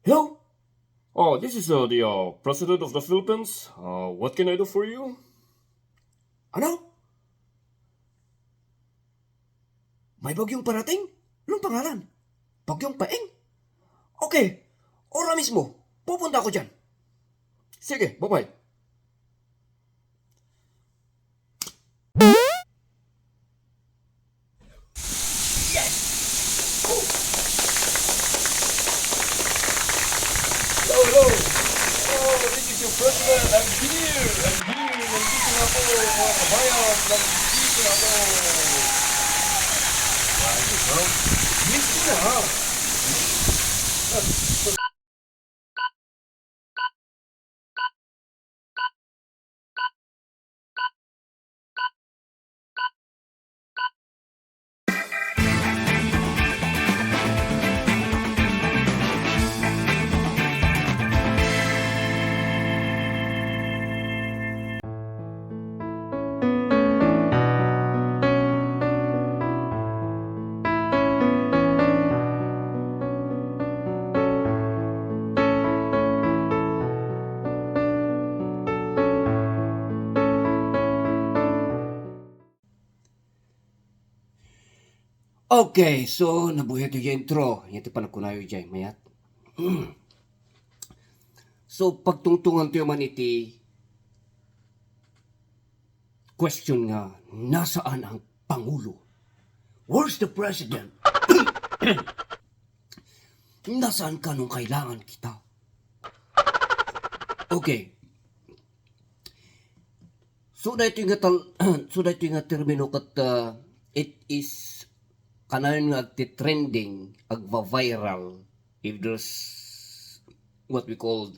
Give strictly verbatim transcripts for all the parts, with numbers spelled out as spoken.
Hello? Oh, this is uh, the uh, president of the Philippines. Uh, what can I do for you? Ano? May bagyong parating? Anong pangalan? Bagyong Paeng? Okay. Ora mismo. Pupunta ako dyan. Sige, bye-bye. Yes! Oh! Hello, hello! Oh, this is your president. I'm here! I'm here! Nandito na ako, mga kabayan! Nandito na ako! Ay, ikaw? Miss ko na, ha? Okay, so nabuhi ti intro. Yan ti panagkunayo jay, mayat. So, pagtungtungan tayo man iti question nga, nasaan ang Pangulo? Where's the president? Nasaan ka nung kailangan kita? Okay. So, daytoy nga tal-, so, daytoy nga termino ket, uh, it is kanayon nga agti-trending, agva-viral, if there's what we call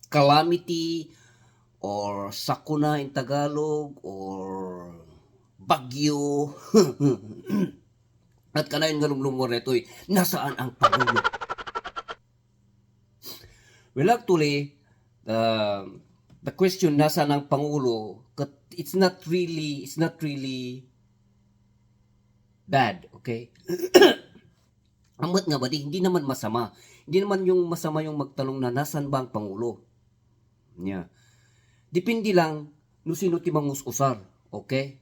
calamity or sakuna in Tagalog or bagyo. At kanayon nga lumlumor daytoy, nasaan ang Pangulo? Well, actually, the, the question, nasaan ang Pangulo, kat-, it's not really, it's not really bad, okay? Amat nga ba di, hindi naman masama. Hindi naman yung masama yung magtanong na, "Nasaan ba ang Pangulo?" Nya. Depende lang no sino ti mangus-usar, okay?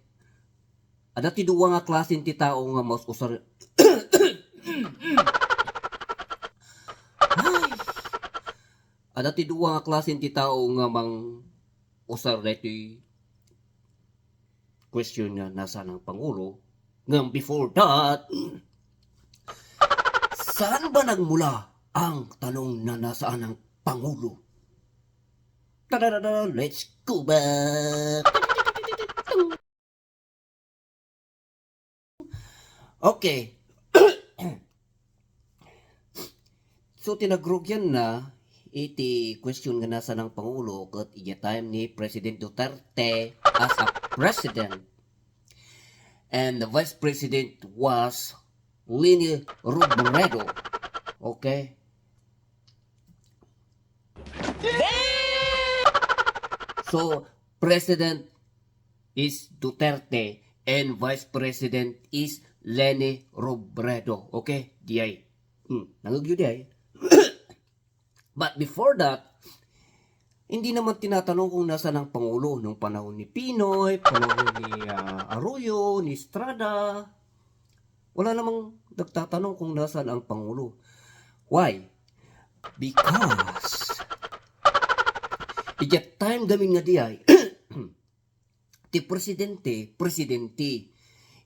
Adda ti dua nga klasen ti tao nga mangus-usar. Ay! Adda ti dua nga klasen ti tao nga mangus-usar daytoy question nga, nasaan ang Pangulo? Ngem before that, saan ba nagmula ang tanong na nasaan ang Pangulo? Tadadada, let's go back! Okay. So, ti nagrugyan na iti question nga, nasaan ang Pangulo, ket idiay time ni President Duterte as a president, and the vice president was Leni Robredo. Okay? So, President is Duterte and Vice President is Leni Robredo. Okay? Diay. Hmm, nangugyo diay. But before that, hindi naman tinatanong kung nasaan ang Pangulo nung panahon ni Pinoy, panahon ni, ah, Arroyo, ni Estrada. Wala namang nagtatanong kung nasaan ang Pangulo. Why? Because idiay time gamin nga diay, ti presidente, presidente.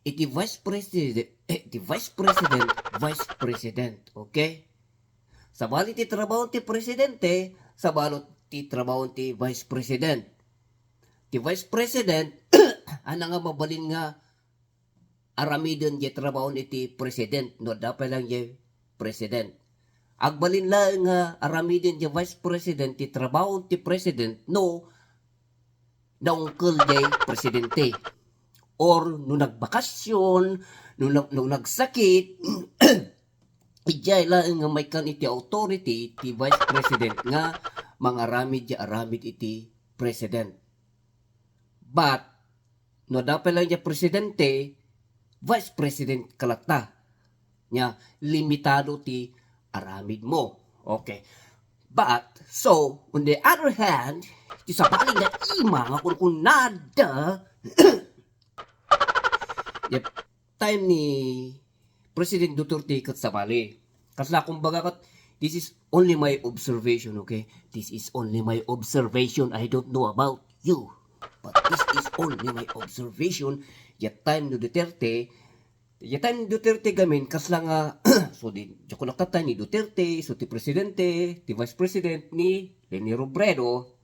Iti vice president, eh, ti vice president, vice president. Okay? Sabali ti trabaho ti presidente, sabali ti trabaho ti vice president. Ti vice president, ania nga mabalin nga aramiden diay trabaon iti president no adda pay lang diay president. Agbalin laeng nga aramiden diay vice president ti trabaon ti president no naungkel diay presidente. Or no nagbakasyon, no, no, no nagsakit, idiay laeng nga maikkan iti authority ti vice president nga mangaramid diay aramid iti president. But, no adda pay lang diay presidente, vice president ka latta. Nya, limitado ti aramidmo. Okay. But, so, on the other hand, ti sabali nga ima nga kunkunada, the time ni President Duterte ket sabali. Kasla, kumbaga, ket, this is only my observation, okay? This is only my observation. I don't know about you. But this is only my observation. Ya time ni Duterte, ya time ni Duterte gamin, kasla nga, so di, diak naktatay ni Duterte, so ti presidente, ti vice president ni Leni Robredo.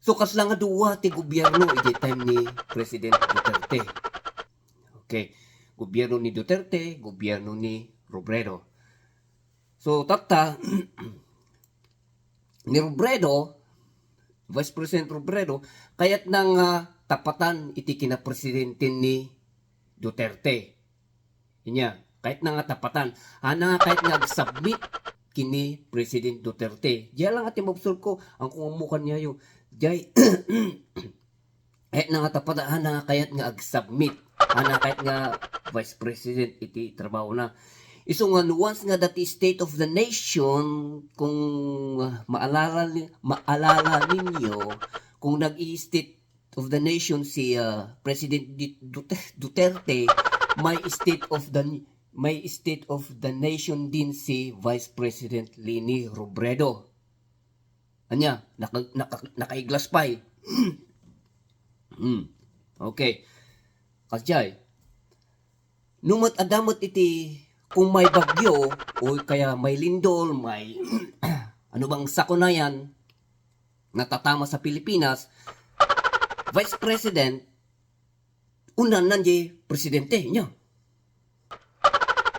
So, kasla nga dua ti gobierno iti time ni President Duterte. Okay. Gobierno ni Duterte, gobierno ni Robredo. So, tatta, ni Robredo, Vice President Robredo, kayatna nga tapatan iti kinapresidente ni Duterte. Inya, kayatna nga tapatan. Haanna nga kayat nga ag-submit kini President Duterte. Diay la nga ti maibagak, ang kung amukan niya yun. Diay, kayatna nga tapatan, haanna nga kayat nga ag-submit. Haanna nga kayat nga vice president iti trabaho na. Isu nga, once nga dati State of the Nation, kung, ah, maalala ni-, maalala ninyo, kung nag-i-State of the Nation si, ah, President Di-, Dute-, Duterte, may State of the, may State of the Nation din si Vice President Leni Robredo. Ania, naka-, naka-, nakaiglas pay. Hmm. Okay. Kasdiay. No met adda met iti, kung may bagyo, o kaya may lindol, may ano bang sakunayan, natatama sa Pilipinas, Vice President, unanan di presidente, nya.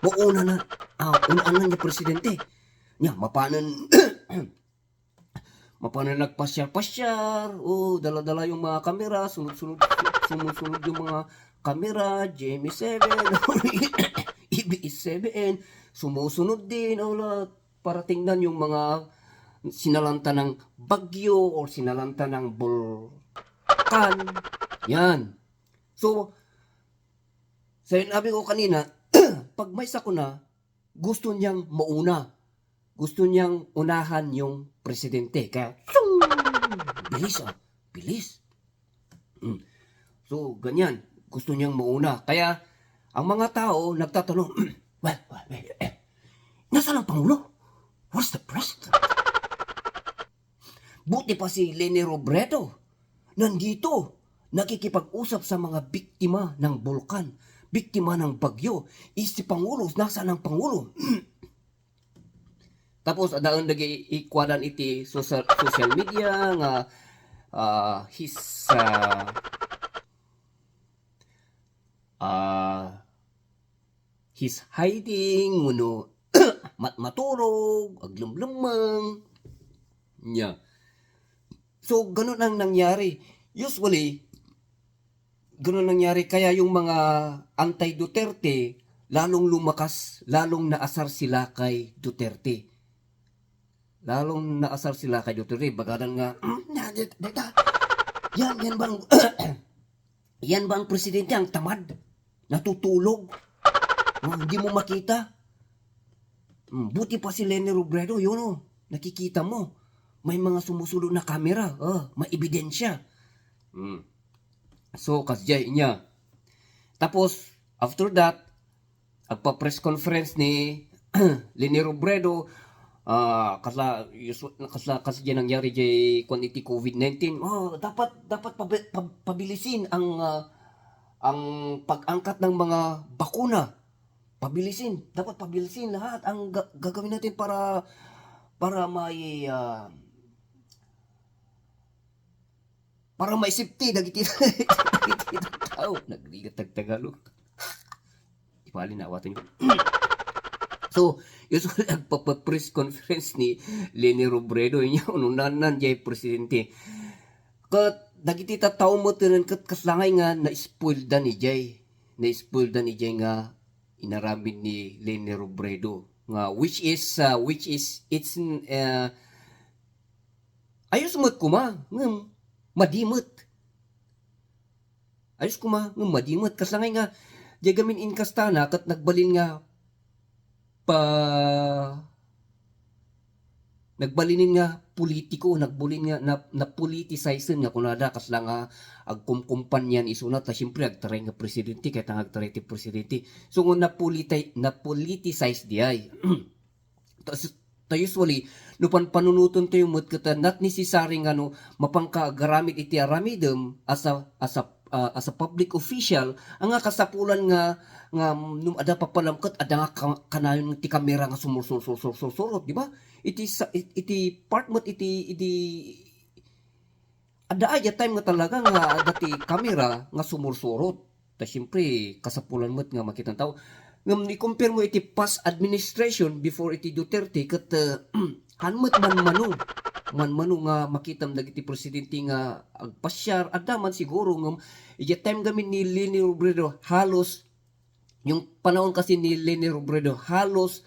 Mauna na, ah, unanan di presidente. Nya, mapanen, mapanen nagpasyar-pasyar, o, dala-dala yung mga kamera, sunod-sunod, sumusunod yung mga kamera, G M A seven, A B S seven, sumusunod din, o, lahat. Para tingnan yung mga sinalanta ng bagyo or sinalanta ng bulkan. Yan. So, sa sinabi ko kanina, pag may sakuna, gusto niyang mauna. Gusto niyang unahan yung presidente. Kaya, sung! Bilis, ah. Bilis. Mm. So, ganyan. Gusto niyang mauna. Kaya, ang mga tao nagtatanong, "Well, well, well, eh, nasaan ang Pangulo? Where's the president?" Buti pa si Leni Robredo. Nandito. Nakikipag-usap sa mga biktima ng bulkan. Biktima ng bagyo. Eh, si Pangulo, nasaan ang Pangulo? Tapos, adaen dagiti kuadan iti social, social media nga, ah, he's, ah, ah, he's hiding, wenno mat-, maturog, aglumlemmeng. Nya. So, ganun ang nangyari. Usually, ganun nangyari. Kaya yung mga anti-Duterte, lalong lumakas, lalong naasar sila kay Duterte. Lalong naasar sila kay Duterte. Bagadan nga, "Mm, na, di, di, da. Yan, yan bang, yan bang presidente ang tamad? Natutulog? Oh, hindi mo makita?" Mm, buti pa si Leni Robredo, yun, oh. Nakikita mo. May mga sumusunod na kamera, oh, may ebidensya. Mm. So, kasdiay niya. Tapos, after that, agpa-press conference ni Leni Robredo, ah, kasla, usu-, kasla, kasla nangyari jay kuan iti covid nineteen. Oh, dapat, dapat pabi-, pab-, pabilisin ang, ah, ang pag-angkat ng mga bakuna. Pabilisin, dapat pabilisin lahat ang ga-, gagawin natin para, para may, ah, para may safety dagiti, dagiti tao. Nagrigat tag Tagalog. Di bali, naawatan niyo. So, usually, agpapa-press conference ni Leni Robredo, inya, ununanan jay presidente. Ket dagiti tattao met ket kasla ngay nga na-spoil da ni jay. Na-spoil da ni jay nga inaramid ni Leni Robredo. Nga, which is, ah, which is, it's, ah, ayos met koma, ngem, madi met. Ayos koma, ngem madi met. Kasla ngay nga, diay gamin inkastana ket nagbalin nga pa-, nagbalin nga politiko, nagbalin nga na-, napoliticize-en nga kunada, kasla nga agkumkumpanian isuna, ta siyempre agtaray nga presidente, kayat nga agtaray ti presidente. So, nga napoliti-, napoliticize diay. Ta, ta usually, no panpanunoten tayo met ket, ah, not necessary nga no mapanka agaramid iti aramidem as a, as a, ah, as a public official, anga kasapulan nga, nga, mm, no adda papalam ket adda nga ka-, kanayon ti kamera nga sumursursursursurot, di ba? Iti sa, it-, iti part met iti, iti, adda ay time nga talaga nga adda ti kamera nga sumursurot. Ta siyempre, kasapulan met nga makita ng tao. Ngem i-compare mo iti past administration before iti Duterte, ket, eh, han met manmano. Manmano nga makitam dagiti presidente nga agpasiar, adda man siguro, ngem iti time gamin ni Leni Robredo, halos, yung panahon kasi ni Leni Robredo, halos,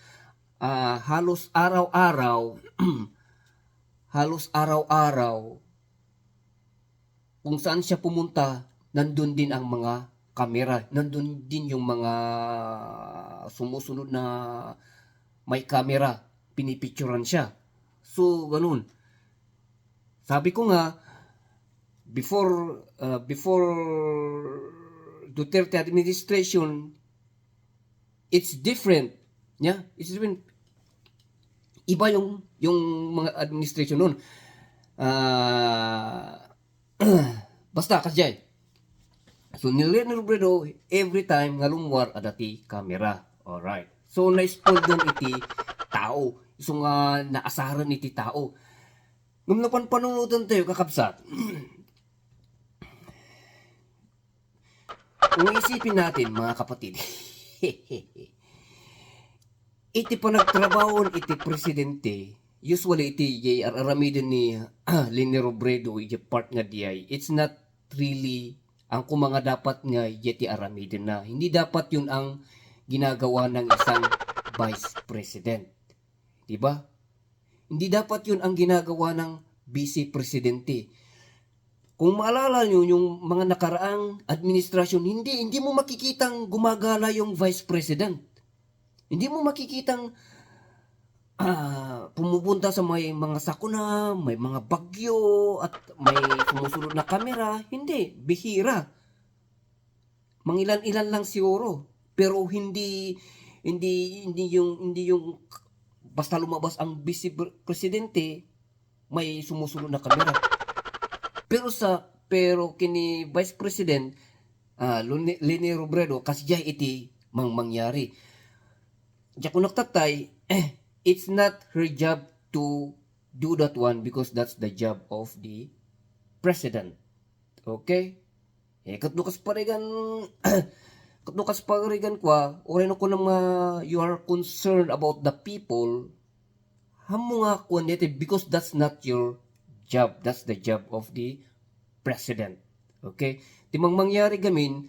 ah, halos araw-araw, halos araw-araw, kung saan siya pumunta, nandun din ang mga kamera, nandun din yung mga sumusunod na may kamera, pinipicturan siya. So, ganun. Sabi ko nga, before, uh, before Duterte administration, it's different. Yeah? It's different. Iba yung, yung mga administration nun. Ah, basta, kasjay. So, ni Leni Robredo, every time nga lumlugar, adda ti kamera. Alright. So, na-spoil din iti tao. So nga, naasaran iti tao. Ngem no panpanunoten tayo, kakabsat. Kung isipin natin, mga kapatid, iti panagtrabahoan iti presidente, usually iti ar-aramiden ni, ah, Leni Robredo, iti part nga diay, it's not really ang kumanga dapat nga iti aramidenna. Hindi dapat yun ang ginagawa ng isang vice president. Di ba? Hindi dapat yun ang ginagawa ng vice presidente. Kung maalala nyo, yung mga nakaraang administrasyon, hindi, hindi mo makikitang gumagala yung vice president. Hindi mo makikitang, ah, pumupunta sa may mga sakuna, may mga bagyo, at may sumusunod na kamera. Hindi, bihira. Mangilan-ilan lang siguro. Pero hindi, hindi, hindi yung, hindi yung basta lumabas ang vice pre-, presidente, may sumusunod na kamera. Pero sa, pero kini Vice President, ah, Leni-, Leni Robredo, kasjay iti mangmangyari. Diak ko nagtatay, it's not her job to do that one because that's the job of the president. Okay? Eh, ket no kas parigan, ket no kas parigan kua, uray no kunam nga you are concerned about the people, hammo nga kuan daytoy, because that's not your job. That's the job of the president. Okay? Ti mangmangyari gamin,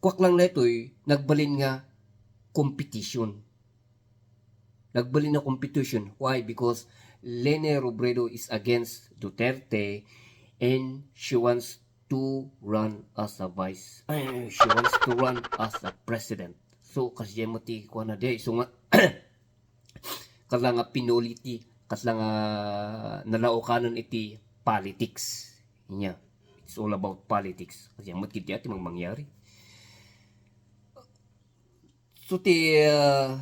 kuak lang daytoy, nagbalin nga competition. Nagbalin a competition. Why? Because Leni Robredo is against Duterte and she wants to run as a vice. Ay, she wants to run as a president. So, kasjay met ti kuana diay. So nga, kasla nga pinoliti, kasla nga nalaukanan iti politics. Inya, it's all about politics. Kasjay met ketdi ti mangmangyari. So, ti, ah,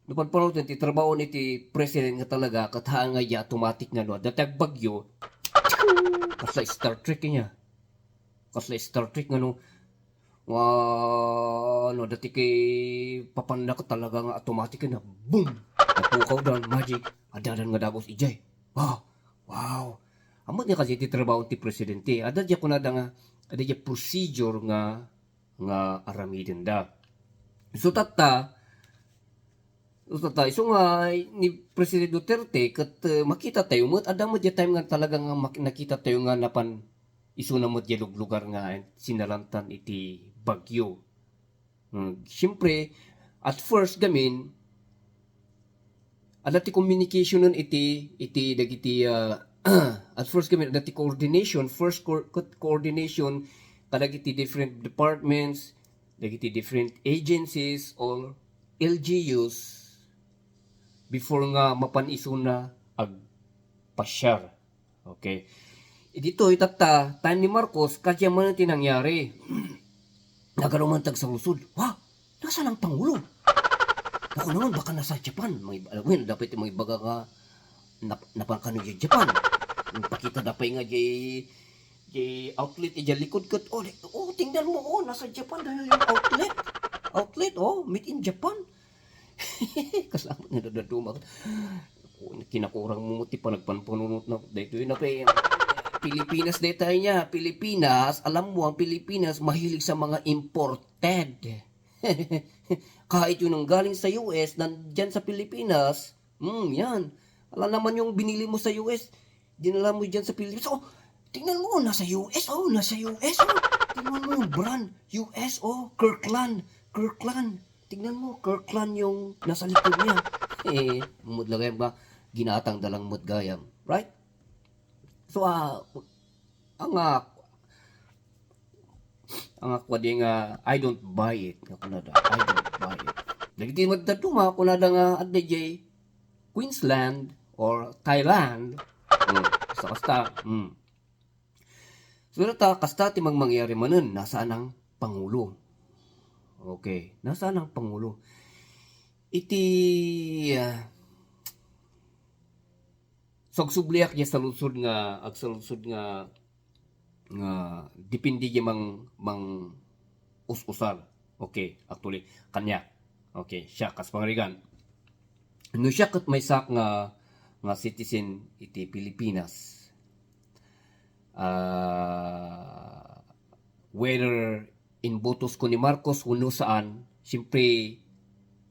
no panpanunoten ti trabaho iti president nga talaga, ket haan nga iya automatic nga no, adda ti agbagyo, kasla Star Trek inya. Kasla Star Trek nga no, nga no, adda ti kay papanna ket talaga nga automatic nga, boom! Napukaw dan, magic, adda dan nga dagus idiay. Ah, wow! Ammok nga kasjay ti trabaho ti presidente. Adda diay kunada nga, adda diay procedure nga nga aramidenda. So tatta, so tatta, isu nga ni President Duterte ket, eh, makita tayo met, adda met diay time nga talaga nga mak-, nakita tayo nga napan isuna met diay luglugar nga sinalantan iti bagyo. Hmm, siyempre, at first gamin, adda ti communication iti, iti dagiti, ah, At first kami, dati coordination, first co-, co-, coordination, kadagiti different departments, dagiti different agencies or L G Us before nga mapan isuna agpasiar. Okay. Ditoy tatta, time ni Marcos, kadia manen ti nangyari. Nagaraw man tagsalusod. Wa, nasaan ang Pangulo? Ako naman, baka nasa Japan. May, well, dapat may baga nga nap-, napan kano di Japan. Pakita da pay nga di, di outlet, di likod kat, oh, di, oh, tingnan mo, oh, nasa Japan dahil yung outlet. Outlet, oh, made in Japan. Kasama nga dadaduma. Kinakurang mo ti panagpanpanunot na. Dito yun na pa eh. Pilipinas dito niya. Pilipinas, alam mo, ang Pilipinas, mahilig sa mga imported. Kahit yung nanggaling sa U S, nandyan sa Pilipinas, hmm, yan. Ala naman yung binili mo sa U S, dinala mo dyan sa Pilipinas. Oh, tingnan mo, nasa U S, oh, nasa U S, oh. Tingnan mo yung brand, U S, oh, Kirkland, Kirkland. Tingnan mo, Kirkland yung nasa likod niya. Eh, mudla gayam ba? Ginatang dalang mut gayam. Right? So, ah, ang, ah, ang ako di nga, I don't buy it. Nga kunada, I don't buy it. Dagiti madaduma, kunada nga, adda jay Queensland or Thailand. Hmm, basta, basta. Hmm. So, data, kasta ti mangmangyari manen, nasaan ang Pangulo? Okay, nasaan ang Pangulo? Iti, ah, so, agsubliak diay saludsod nga, agsaludsod nga, nga depende diay mang, mang us-usar. Okay, actually, kaniak. Okay, siak, kas pangarigan. No siak ket maysak nga, nga citizen iti Pilipinas, ah, whether inbotosko ni Marcos wenno saan, siyempre,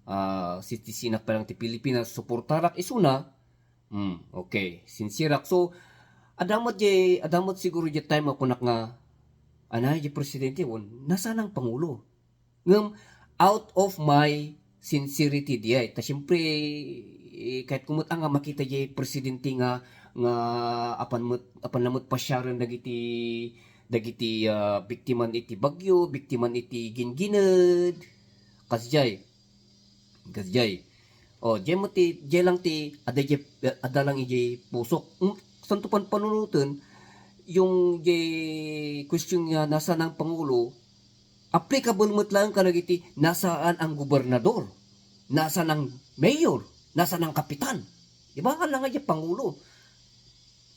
ah, citizenak pa lang ti Pilipinas, suportarak isuna. Hmm, okay. Sinserak. So, adda met diay, adda met siguro diay time a kunak nga, "Anay, diay presidente, wen, nasaan ang Pangulo?" Ngem, out of my sincerity diay. Ta siyempre, eh, kahit kumut nga makita diay presidente nga, nga apan met, apan na met pasiaren dagiti, dagiti, ah, biktiman iti bagyo, biktiman iti gingined. Kasdiay. Kasdiay. Oh, diay met ti, diay lang ti, adda diay, adda lang idiay pusok. Mm, santo panpanunoten, yung diay question nga, nasaan ang Pangulo, applicable met laeng kadagiti nasaan ang gobernador, nasaan ang mayor, nasaan ang kapitan. Di ba? Nga lang nga diay pangulo.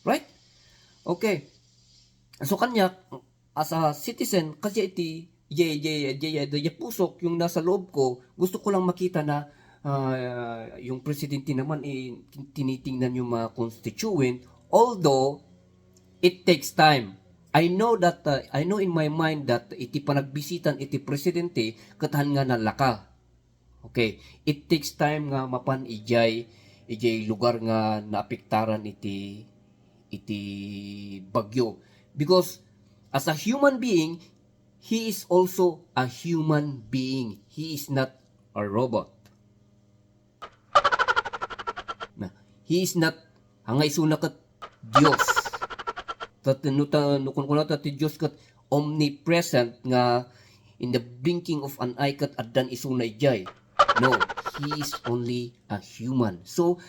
Right? Okay. So, kaniak, as a citizen, kasi iti, diay, diay, diay, diay pusok, yung nasa loob ko, gusto ko lang makita na, ah, yung presidente naman, eh, tinitingnan yung mga constituent. Although, it takes time. I know that, uh, I know in my mind that iti panagbisitan iti presidente ket han nga nalaka. Okay, it takes time nga mapan idiay, idiay lugar nga naapektaran iti, iti bagyo. Because as a human being, he is also a human being. He is not a robot. Na, he is not, anga isuna ket Dios. Ket no ta, no kunkunata ti Dios ket omnipresent nga in the blinking of an eye ket addan isuna idiay. No, he is only a human. So,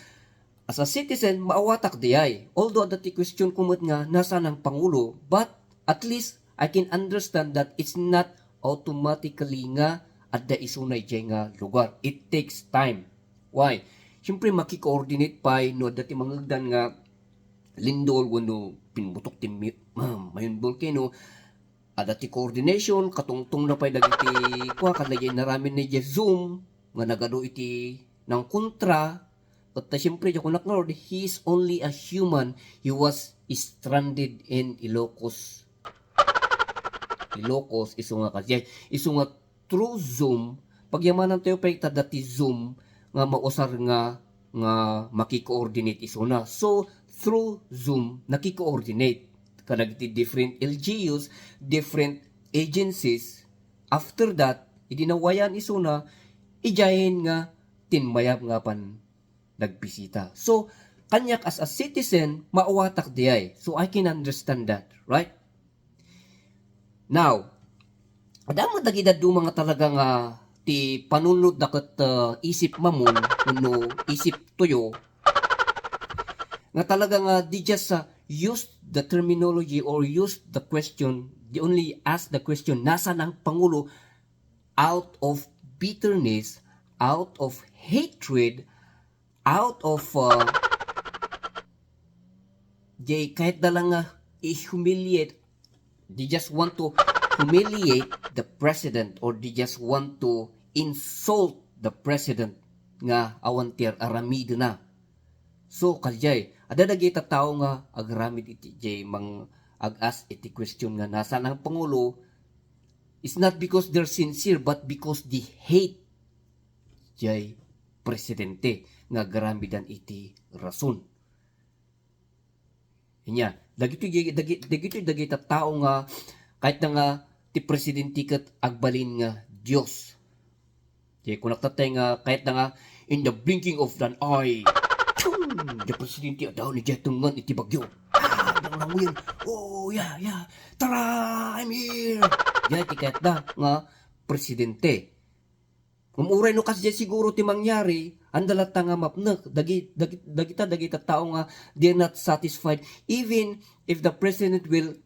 as a citizen, maawatak diay. Although adda ti question ko met nga, nasaan ang Pangulo? But at least, I can understand that it's not automatically nga adda isuna idiay nga lugar. It takes time. Why? Siyempre, maki-coordinate pay no adda ti mangegdan nga lindol wenno pimmutok ti mi-, Mayon Volcano. Adda ti coordination, katungtongna pay dagiti kua, kadagiti inaramidna idiay Zoom nga nagadu iti nangkontra. Ket ta, siyempre, diak kunak ngarud, he is only a human. He was stranded in Ilocos. Ilocos, isu nga kasi, isu nga through Zoom, pagyamanantayo pay ta adda ti Zoom nga mausar nga, nga maki-coordinate isuna. So, through Zoom, naki-coordinate kadagiti different L G Us, different agencies. After that, idi nawayan isuna, idiayen nga tinmayab nga apan nagbisita. So, Kaniak as a citizen, maawatak diay. So I can understand that, right? Now, adda met dagiti dadduma nga talaga nga ti panunotda ket, uh, isip mamon wenno isip tuyo, nga talaga nga they just, uh, use the terminology or use the question, they only ask the question, "Nasaan ang Pangulo?" out of bitterness, out of hatred, out of, uh, they kahit da lang nga i-humiliate, they just want to humiliate the president or they just want to insult the president nga awan ti ar-aramidena. So, kadiay, adda dagiti tattao nga agaramid iti, diay mang-agas iti question nga nasaan ang Pangulo, it's not because they're sincere, but because they hate diay presidente nga agaramidan iti rason. Inya, dagitoy, dagi-, dagitoy dagiti tattao nga, kahit na nga ti presidente ket agbalin nga Dios. Diay kunak tatay nga, kahit na nga, in the blinking of an eye, tiyun! Diay presidente adaw ni diay tengngan iti bagyo. Ah, nanglanguyan. Oh, yeah, yeah. Tara, I'm here. Diay ti kahit da nga presidente. Ngem uray no kasdiay siguro ti mangyari, anda latta nga mapnek. Dagi-, dagi-, dagita, dagita tao nga they're not satisfied. Even if the president will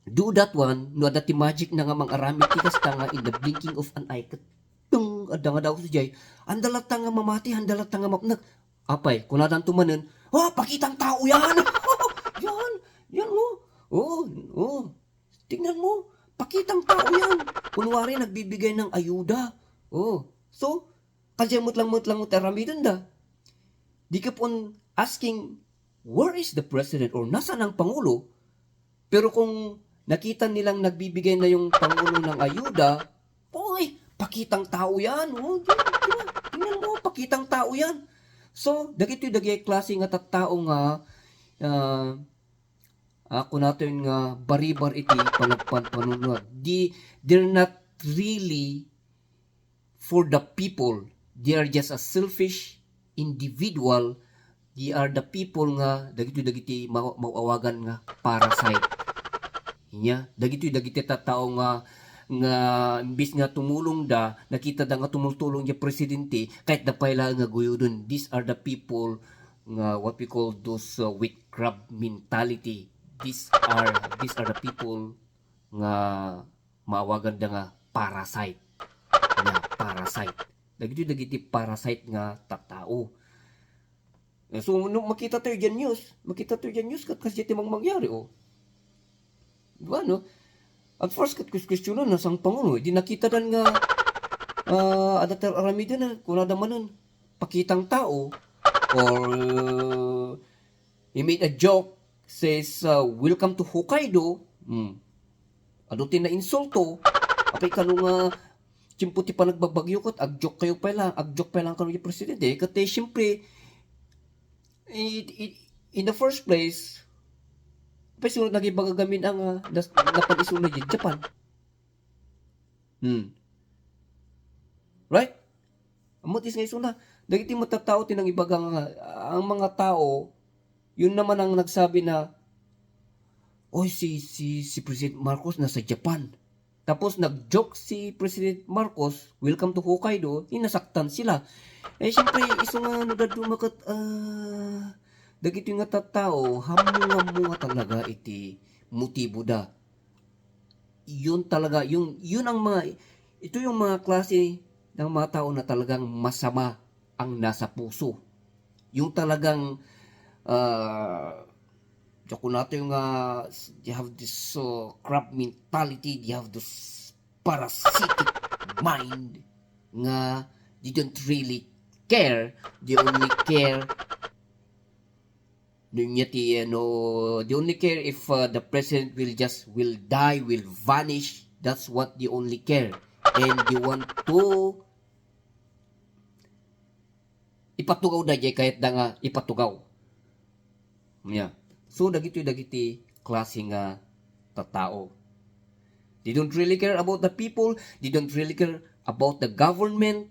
do that one, no adda ti magic na nga mangaramid ti kasta nga in the blinking of an eye, ket teng, adda nga daw sadiay, anda latta nga mamati, anda latta nga mapnek. Apay, kunadanto manen, "Oh, pakitang tao yan!" Yan, yan, oh. Oo, oo. Tingnan mo, pakitang tao yan. Kunwari, nagbibigay ng ayuda. Oh, so, kadiay met lang, met lang ti aramidenda. They keep on asking, "Where is the president?" or "Nasaan ang Pangulo?" Pero kung nakita nilang nagbibigay na yung Pangulo ng ayuda, "Oy, pakitang tao yan. Oh, di, di ba? Tingnan mo, pakitang tao yan." So, dagitoy dagiti klase nga tattao nga, ah, ah, kunatoy nga baribar iti panagpanpanunot. Di, they're not really for the people. They are just a selfish individual. They are the people nga dagitoy dagiti ma-, maawagan nga parasite. Nya, dagitoy dagiti tattao nga, nga imbis nga tumulongda, nakitada nga tumultulong diay presidente, kahit da pay laeng nga guyuden. These are the people nga what we call those, uh, with crab mentality. These are, these are the people nga maawaganda nga parasite. Nga parasite. Dagitoy dagiti parasite nga tattao. Eh, so, no makita tayo diay news, makita tayo diay news, kat-, kasi ti mang mangyari, oh. Di ba, no? At first, kat-, kus-, questionan na sang Pangulo, eh. Di nakita dan nga, ah, adda ti aramiden na, kunada manen, pakitang tao, or, uh, he made a joke, says, uh, "Welcome to Hokkaido." Hmm. Adu ti nainsulto. Apay kano nga tiempo ti panagbabagyo ket agjoke kayo pay lang, agjoke pay lang kano ti presidente. Ket, eh, siyempre, i-, i-, in the first place, apay sino nagibaga gamin ang, ah, nas-, napan-isuna diay Japan? Hmm. Right? Ammot is nga isuna. Dagiti met a tao ti nangibaga nga, ang mga tao, yun naman ang nagsabi na, "Oy, si, si, si President Marcos nasa Japan." Tapos nag-joke si President Marcos, "Welcome to Hokkaido," eh, nasaktan sila. Eh, siyempre, isu nga no dadduma ket, ah, dagitoy nga tattao, hammo-hammo nga talaga iti motibo da. Yun talaga, yung, yun ang mga, ito yung mga klase ng mga tao na talagang masama ang nasa puso. Yung talagang, ah, diak kunatayo nga, s-, they have this, uh, crab mentality, they have this parasitic mind nga they don't really care, they only care Nunya ti, ano, they only care if, uh, the president will just, will die, will vanish. That's what they only care. And they want to ipatugaw da jay kayat da nga ipatugaw. Yeah. So, dagitoy dagiti klase nga tattao. They don't really care about the people. They don't really care about the government.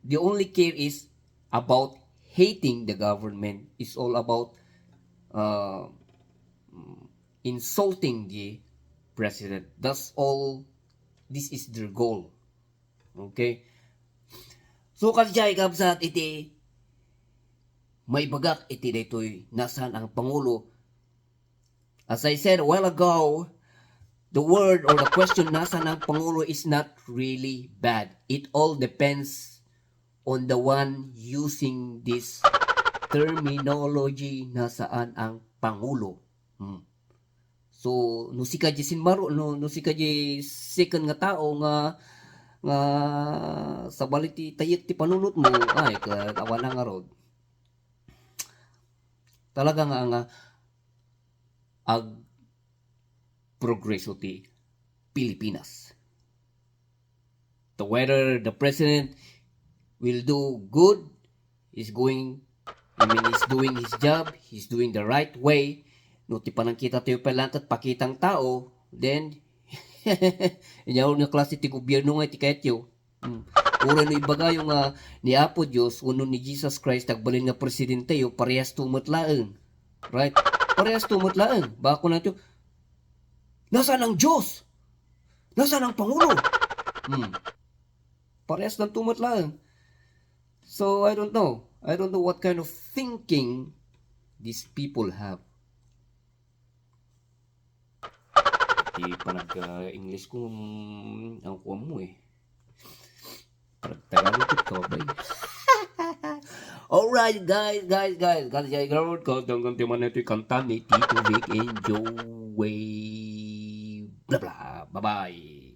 They only care is about hating the government. It's all about, uh, mm, insulting the president. That's all. This is their goal. Okay? So, kasdiay, kabsat, iti maibagak iti daytoy nasaan ang pangulo. As I said a while ago, the word or the question nasaan ang pangulo is not really bad. It all depends on the one using this terminology, nasaan ang pangulo. Hmm. So, no sika di sinmaro, no, no sika di second nga tao nga, nga sabali ti tayek ti panunotmo, ay, ka-, awan na ngarud. Talaga nga, nga agprogreso ti Pilipinas. So whether the president will do good, is going, I mean, is doing his job, he's doing the right way. No, ti panangkita tayo pa lang ket pakitang tao, then, inyawon nga klase ti gobyerno nga iti kayatyo. Hmm. Uray no ibagayo nga ni Apo Dios wenno ni Jesus Christ agbalin nga presidente yo, parehas to met laeng. Right? Parehas to met laeng. Baka kunanto, "Nasaan ang Dios? Nasaan ang Pangulo?" Hmm. Parehas lang to met laeng. So, I don't know. I don't know what kind of thinking these people have. Di pa nag-, ah, English ko, mm, ang kuwan mo eh. Parang Tagalog ko, kabay. Alright, guys, guys, guys. Guys, guys, guys, guys, hanggang timan na ito yung kanta ni Tito Vic and Joey. Blah, blah. Bye-bye.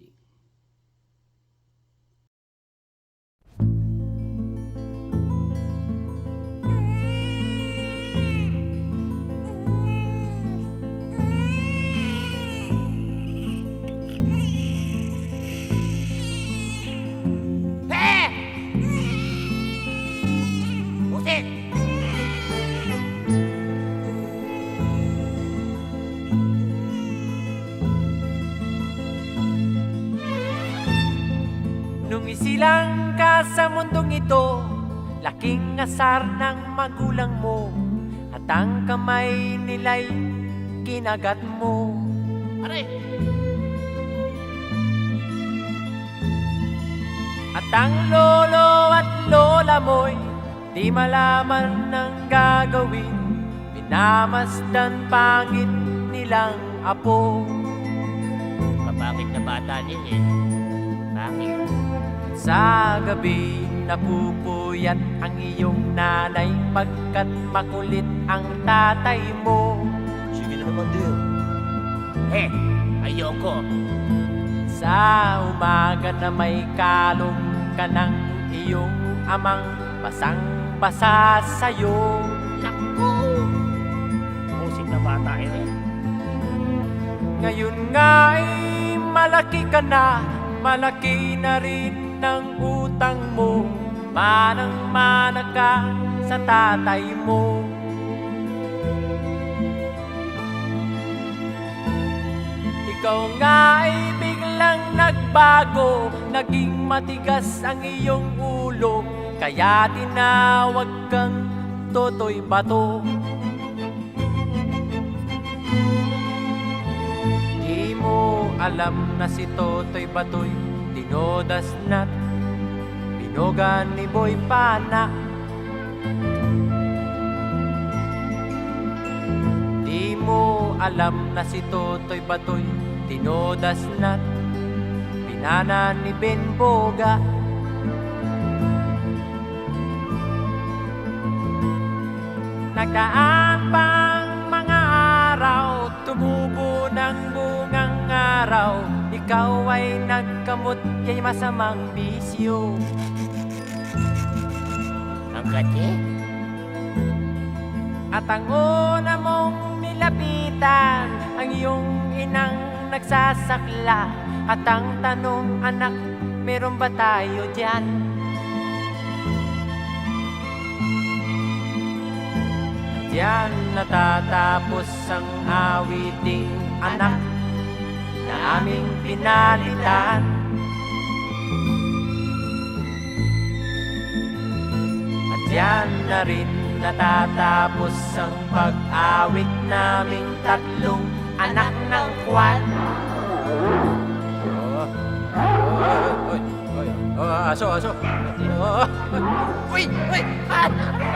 He! Buset! Nung isilang ka sa mundong ito, laking asar ng magulang mo, at ang kamay nila'y kinagat mo. Pare! At ang lolo at lola mo'y di malaman ang gagawin, minamasdan pangit nilang apo. Kapangit na bata niya eh. Pangit. Sa gabi, napupuyat ang iyong nanay pagkat makulit ang tatay mo. Sige na naman, dear. He, ayoko. Sa umaga na may kalong ka ng iyong amang basang-basa sa'yo. Naku! Musik na bata yun. Ngayon nga ay malaki ka na, malaki na rin ang utang mo, manang-mana ka sa tatay mo. Ikaw nga ay biglang nagbago, naging matigas ang iyong ulo, kaya tinawag kang Totoy Bato. Di mo alam na si Totoy Batoy tinodasnat, binogan ni Boy Pana. Di mo alam na si Totoy Batoy tinodasnat, pinana ni Ben Boga. Nagdaan pang mga araw, tumubo ng bungang araw, ikaw ay nagkamot kay masamang bisyo. Ang kati? At ang una mong nilapitan, ang iyong inang nagsasakla. At ang tanong, "Anak, meron ba tayo diyan?" Diyan natatapos ang awiting anak na aming pinalitan. At Yan na rin natatapos ang pag-awit naming tatlong anak ng kwan. Oh. Oy, oy, oy, oy. Oh, aso, aso. Oh. Uy, uy. Ah!